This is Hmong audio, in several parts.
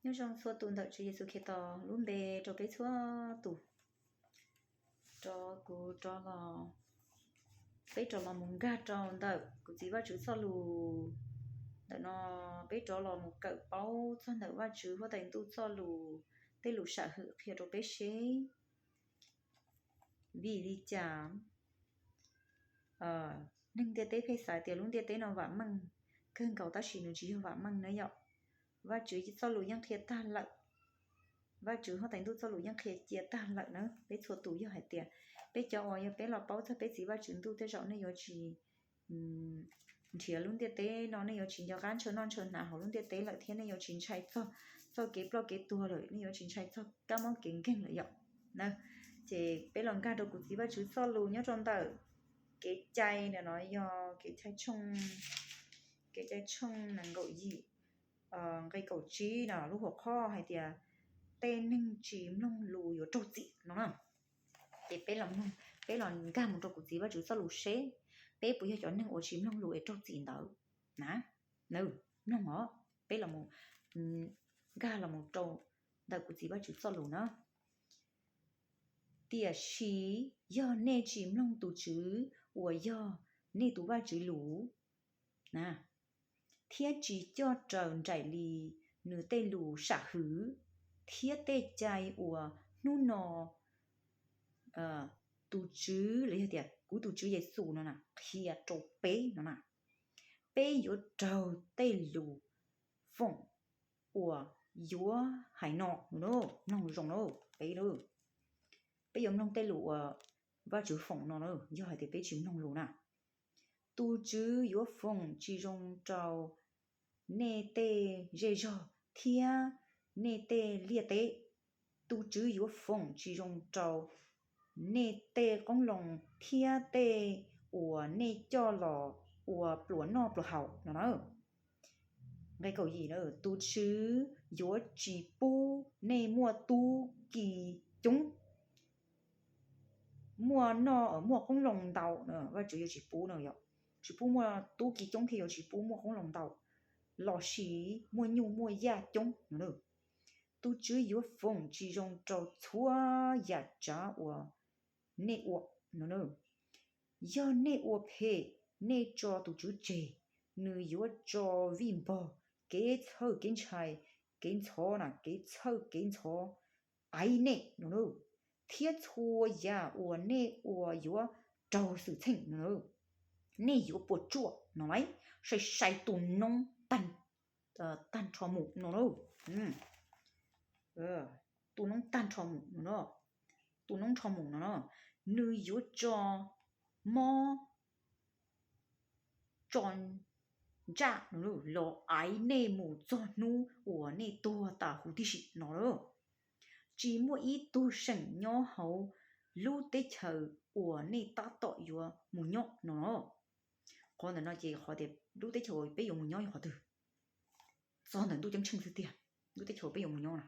Nyob zoo txhua tus ntawm Tswv Yexus Khetos lub npe rau peb txhua tus. Rov kuv rov los, peb rov los mus nkag rau ntawm kuv Txiv Vajtswv txoj lus. Ntawm no peb rov los mus kawm paub txog ntawm Vajtswv Huab Tais Ntuj txoj lus, tej lus sam hwm qhia rau peb seb vim li cas neeg ntiaj teb pheej xav tias lub ntiaj teb no vam meej kawg nkaus tab sis nws tsis yog vam meej na yom. Vajtswv txoj lus yeej qhia tag lawm, Vajtswv Huab Tais Ntuj txoj lus yeej qhia cia tag lawm na. Peb txhua tus yog hais tias peb cov uas yog peb los paub txog peb Txiv Vajtswv Ntuj tej zaum nej yuav tsis nrhiav lub ntiaj teb no, nej yuav tsis nco qab ntshaw noj ntshaw hnav hauv lub ntiaj teb lawm thiab nej yuav tsis ntshai txog txoj kev ploj kev tuag lawm, nej yuav tsis ntshai txog kab mob kev nkeeg lawm yom. Na, ces peb los nkag rau kuv Txiv Vajtswv txoj lus nyob rau ntawm Kev Cai, ntawm no yog Kev Cai tshooj, Kev Cai tshooj nees nkaum yim, nqe kaum tsib no lub hauv qhov hais tias tej neeg tsis mloog lus yuav raug txim no na. Ces peb los, peb los nkag mus rau kuv Txiv Vajtswv txoj lus seb peb puas yog cov neeg uas tsis mloog lus es raug txim ntawd na. Nws mloog os, peb los nkag los mus rau ntawm kuv Txiv Vajtswv txoj lus na. Tiam sis yog nej tsis mloog tus Tswv uas yog nej tus Vajtswv lus na, thiab tsis coj raws nraim li nws tej lus sam hwm thiab tej cai uas hnub no tus Tswv, los yog tias kuv tus Tswv Yexus no na qhia rau peb no na, peb yuav raug tej lus foom uas yuav hais no, mloog zoo lauj peb, peb yuav mloog tej lus uas Vajtswv foom no na, yog hais tias peb tsis mloog lus na. Tus Tswv yuav foom tsis zoo rau nej tej zej zog thiab nej tej liaj teb. Tus Tswv yuav foom tsis zoo rau nej tej qoob loo thiab tej uas nej coj los ua pluas noj pluas haus no na. Nqe kaum yim, tus Tswv yuav tsis pub nej muaj tub ki coob, muaj noj muaj qoob loo ntau, Vajtswv yuav tsis pub no, tsis pub muaj tub ki coob thiab yuav tsis pub muaj qoob loo ntau, los sis muaj nyuj muaj yaj coob no. Tus Tswv yuav foom tsis zoo rau txhua yam tsav uas nej ua no. Yog nej ua phem, nej tso tus Tswv tseg, nws yuav tso vij npog, kev txhawj kev ntshai, kev ntxhov na, kev txhawj kev ntxhov aiv nej no, thiab txhua yam uas nej ua yuav raug xwm txheej no. Nej yuav puas tsuaj no, sai sai tus noob tag nrho mus no, tus noob tag nrho mus no, tus noob nrho mus no, nws yuav tso mob tso ntsaj los aiv nej mus txog hnub uas nej tuag tas huv tib si no. Tsis muaj ib tug seem nyob hauv lub teb chaws uas nej tab tom yuav mus nyob no. Qhov ntawm no ces qhov tias lub teb chaws peb yuav mus nyob yog qhov twg? Txog ntawm ntuj ceeb tsheej xwb tiag. Lub teb chaws peb yuav mus nyob na,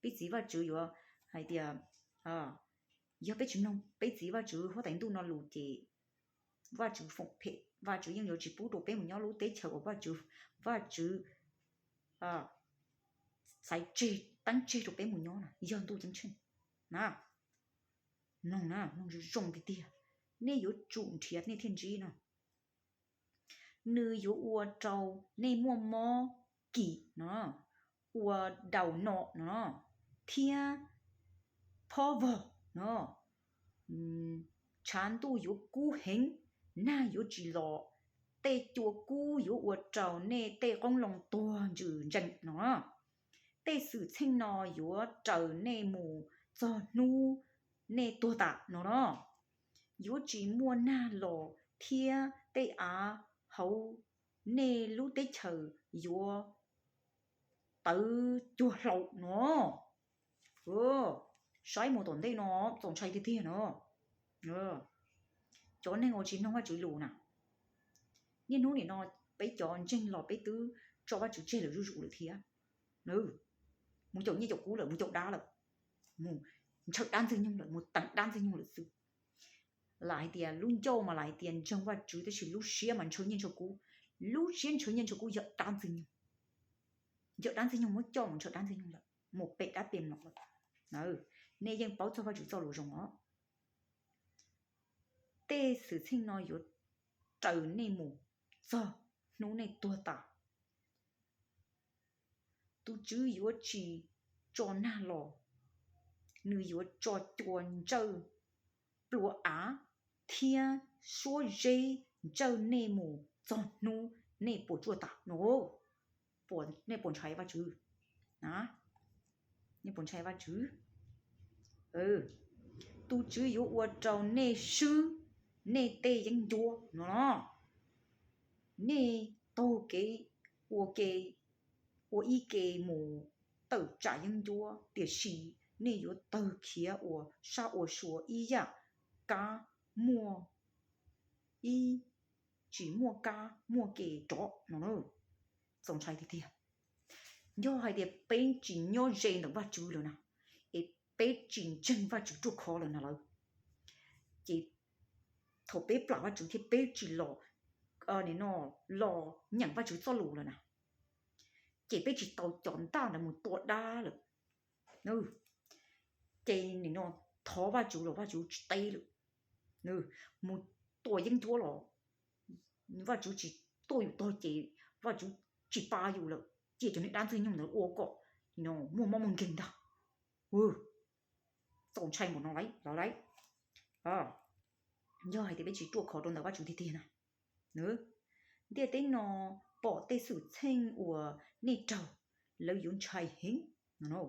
peb txiv Vajtswv yuav hais tias, yog peb tsis mloog peb txiv Vajtswv huab tais ntuj no lus ces Vajtswv foom phem, Vajtswv yeej yuav tsis pub rau peb mus nyob lub teb chaws uas Vajtswv, Vajtswv xaiv tseg, teeb tseg rau peb mus nyob na, yog ntuj ceeb tsheej na. Mloog na, mloog zoo zoo tiag tiag, nej yuav tsum nrhiav nej thiaj ntsib no. Nws yuav ua rau nej muaj mob kim no, ua daus no no, thiab phob vog no. Tshav ntuj yuav kub heev, nag yuav tsis los, tej cua kub yuav ua rau nej tej qoob loo tuag ntsws ntsees no. Tej xwm txheej no yuav raws nej mus txog hnub nej tuag tas no no. Yuav tsis muaj nag los thiab tej av hauv nej lub teb chaws yuav tawv cuag hlau no. Saib mus tom ntej no txaus ntshai tiag tiag no. Cov neeg uas tsis mloog Vajtswv lus na, niaj hnub nim no peb cov ntseeg los peb twb tso Vajtswv tseg lawm zuj zus lawm thiab. Mus caum nyiaj caum kub lawm, mus caum dab lawm, mus ntshaw dab ntxwg nyoog lawm, mus teev dab ntxwg nyoog lawm xwb. Lam hais tias lub ncauj mas lam hais tias ntseeg Vajtswv tab sis lub siab mas ntshaw nyiaj ntshaw kub. Lub siab ntshaw nyiaj ntshaw kub yog dab ntxwg nyoog. yog dab ntxwg nyoog muab coj mus ntshaw dab ntxwg nyoog lawm, mus pem dab pem mlom lawm. Nej yeej paub txog Vajtswv txoj lus zoo os. Tej xwm txheej no yuav raws nej mus txog hnub nej tuag tas. Tus Tswv yuav tsis tso nag los, nws yuav tso cua ntsawj plua av thiab suab zeb ntsawj nej mus txog hnub nej puas tsuaj tas no. Nej puas ntshai Vajtswv? Nej puas ntshai Vajtswv? Tus Tswv yuav ua rau nej swb nej tej yeeb ncuab no los. Nej taug kev ua ke, ua ib ke mus tawm tsam yeeb ncuab, tiam sis nej yuav tawg khiav ua sab ua sua ib yam kab muaj, ib, tsis muaj kab muaj ke rov no. Txaus ntshai tiag tiag. Yog hais tias peb tsis nyob ze ntawm Vajtswv lawm na, es peb tsis ntseeg Vajtswv ruaj khov lawm na lawm, ces thaum peb plam Vajtswv thiab peb tsis los, no, los nyeem Vajtswv txoj lus lawm na, ces peb tsis tau cov ntaj ntawd mus tua dab lawm. Ces nim no thov Vajtswv los Vajtswv tsis teb lawm. Mus tua yeeb ncuab los Vajtswv tsis tuaj yus tog ces Vajtswv tsis pab yus lawm, cia cov niag dab ntxwg nyoog ntawd ua kom muaj mob muaj nkeeg ntag. Txaus ntshai npaum no lawm lauj. Yog hais tias peb tsis ruaj khov rau ntawm Vajtswv tiag tiag na, ntiaj teb no pom tej xwm txheej uas nej raug, lawv yuav ntshai heev no.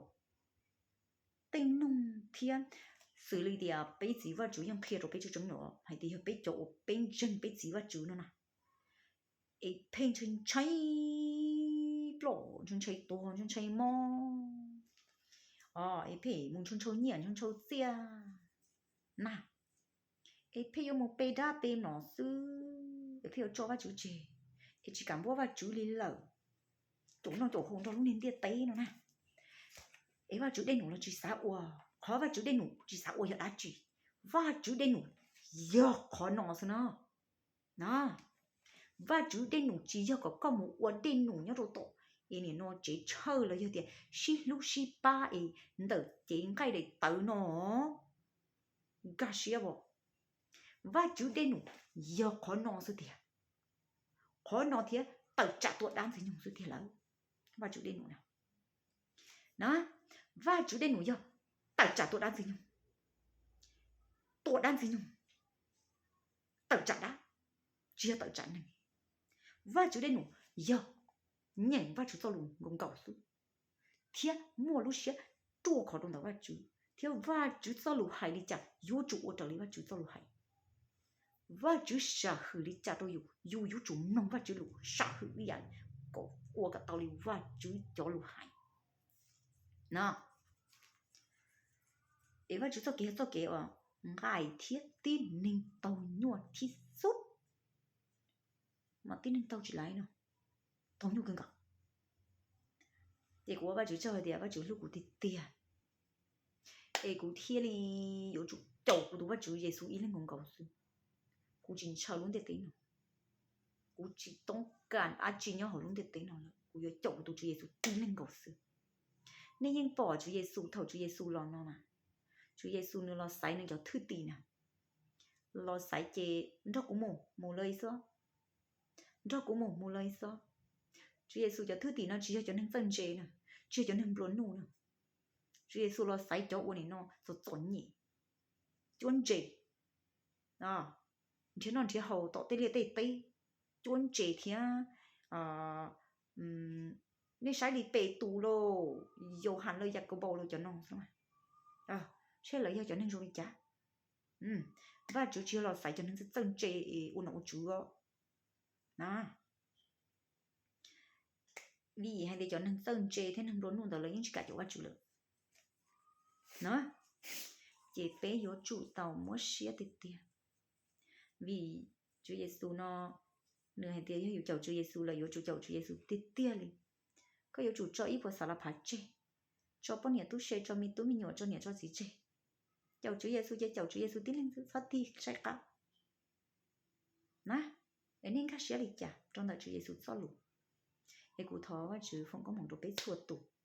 Tej noog thiab, xws li tias peb txiv Vajtswv yeej qhia rau peb tseeb tseeb los hais tias yog peb cov uas peb ntseeg peb txiv Vajtswv no na, es pheej ntshai ntshai ploj, ntshai ntshai tuag, ntshai ntshai mob, es pheej mus ntshaw ntshaw nyiaj ntshaw ntshaw txiaj na, es pheej yuav mus pe dab pe mlom xwb, es pheej yuav tso Vajtswv tseg, es tsis kam npuab Vajtswv li lawm, caum noj caum haus nrog lub niag ntiaj teb no na. Es Vajtswv dej num los tsis xav ua, qhov Vajtswv dej num tsis xav ua yog dab tsi? Vajtswv dej num yog qhov no xwb no. Vajtswv dej num tsis yog kom koj mus ua dej num nyob rau tom, es nim no tsev church los yog tias sib hlub sib pab es ntawm cev nqaij daim tawv no, nkag siab as. Vajtswv dej num yog qhov no xwb tiag, qhov no thiab tawm tsam tua dab ntxwg nyoog xwb tiag lawm. Vajtswv dej num na, Vajtswv dej num yog tawm tsam tua dab ntxwg nyoog, tua dab ntxwg nyoog, tawm tsam dab, tsis yog tawm tsam neeg. Vajtswv dej num yog nyeem Vajtswv txoj lus nkaus nkaus xwb, thiab muaj lub siab ruaj khov rau ntawm Vajtswv, thiab Vajtswv txoj lus hais li cas yuav tsum ua raws li Vajtswv txoj lus hais. Vajtswv sam hwm li cas rau yus, yus yuav tsum mloog Vajtswv lus sam hwm li yam kom ua kom tau li Vajtswv cov lus hais na. Es Vajtswv txoj kev yog txoj kev uas nqaim thiab tib neeg taug nyuaj thib xub, mas tib neeg taug tsis laiv no, taug nyuaj kawg nkaus. Ces kuv ua Vajtswv tsaug hais tias Vajtswv hlub kuv tiag tiag, es kuv thiaj li yuav tsum caum kuv tus Vajtswv Yexus ib leeg nkaus nkaus xwb. Kuv tsis ntshaw lub ntiaj teb no, kuv tsis toob kas dab tsi nyob hauv lub ntiaj teb no lawm, kuv yuav caum kuv tus Tswv Yexus tib leeg nkaus xwb. Nej yeej pom Tswv Yexus thaum Tswv Yexus los no na, Tswv Yexus nws los xaiv nws cov thwj tim na, los xaiv ces nrog kuv mus mus lawm xwb, nrog kuv mus mus lawm xwb. Tswv Yexus cov thwj tim no tsis yog cov neeg txawj ntse na, tsis yog cov neeg nplua nuj na. Tswv Yexus los xaiv cov uas nim no txom txom nyem, cuab ntse, nrhiav noj nrhiav haus tom tej liaj tej teb, cuab ntse thiab. Nej saib li Petus lauj, Yauhas lawv, Yakaunpaus lawv cov no xwb, saib lawv yog cov neeg zoo li cas. Vajtswv tsis yog los xaiv cov neeg txawj ntse ua nom ua tswv os. Vim hais tias cov neeg txawj ntse thiab neeg nplua nuj ntawd lawv yeej tsis kam caum Vajtswv lawm na. Ces peb yuav tsum tau muab siab tiag tiag, vim Tswv Yexus no nws hais tias yog yus caum Tswv Yexus lawm yuav tsum caum Tswv Yexus tiag tiag li. Koj yuav tsum tso ib puas xav la phav tseg, tso poj niam tub se, tso me tub me nyuam, tso niam tso txiv tseg, caum Tswv Yexus ces caum Tswv Yexus tib leeg xwb, txhob tig saib qab na. Es nej nkag siab li cas rau ntawm Tswv Yexus txoj lus? Es kuv thov Vajtswv foom koob hmoov rau peb txhua tus.